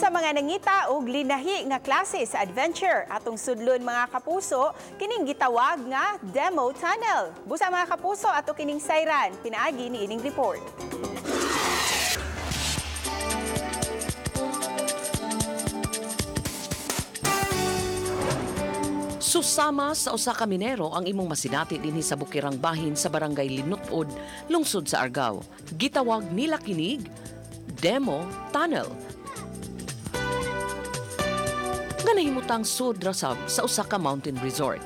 Sa mga nangita og linahi nga klase sa adventure, atong sudlon, mga kapuso, kining gitawag nga Demo Tunnel. Busa, mga kapuso, ato kining sayran pinaagi ni ining report. Susama sa usa ka minero ang imong masinati dinhi sa bukirang bahin sa Barangay Linutod, lungsod sa Argao. Gitawag nila kinig Demo Tunnel, nga nahimutang sud ra sab sa usa ka mountain resort.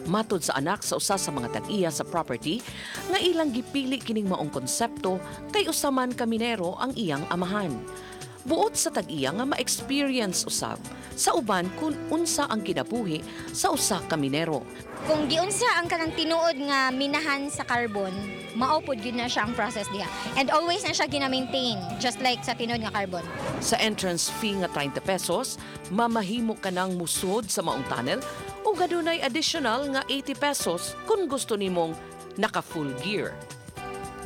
Matod sa anak sa usa sa mga tag-iya sa property nga ilang gipili kining maong konsepto kay usa man ka minero ang iyang amahan. Buot sa tag-iya nga ma-experience usab sa uban kung unsa ang kinabuhi sa usa ka minero. Kung giunsa ang kanang tinuod nga minahan sa carbon, mao pod gyud na siya ang process diha. And always na siya gina-maintain, just like sa tinuod nga carbon. Sa entrance fee nga 30 pesos, mamahimo ka ng musod sa maong tunnel ug adunay additional nga 80 pesos kung gusto nimong naka full gear.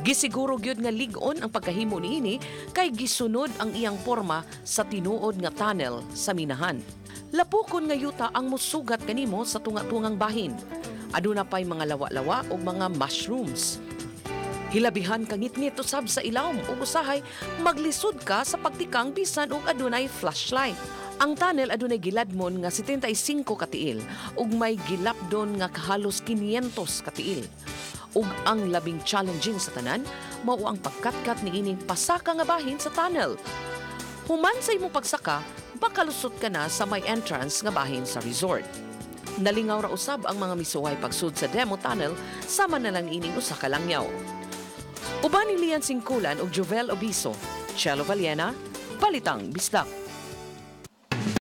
Gisiguro gyud nga lig-on ang pagkahimo niini kay gisunod ang iyang porma sa tinuod nga tunnel sa minahan. Lapukon nga yuta ang musugat kanimo sa tunga-tungang bahin. Aduna pay mga lawa-lawa ug mga mushrooms. Hilabihan ka ngitngit usab sa ilawom ug usahay maglisod ka sa pagtikang bisan og adunay flashlight. Ang tunnel adunay giladmon nga 75 katiil ug may gilapdon nga kahalos 500 katiil. Ug ang labing challenging sa tanan mao ang pagkatkat niining pasaka nga bahin sa tunnel. Human sa imong pagsaka, makalusot ka na sa may entrance nga bahin sa resort. Nalingaw ra usab ang mga misuway pagsud sa Demo Tunnel sama na lang ining usa ka langyaw. Uban ni Lian Singkulan ug Jovel Obiso, Chelo Valiena, Balitang Bisdak.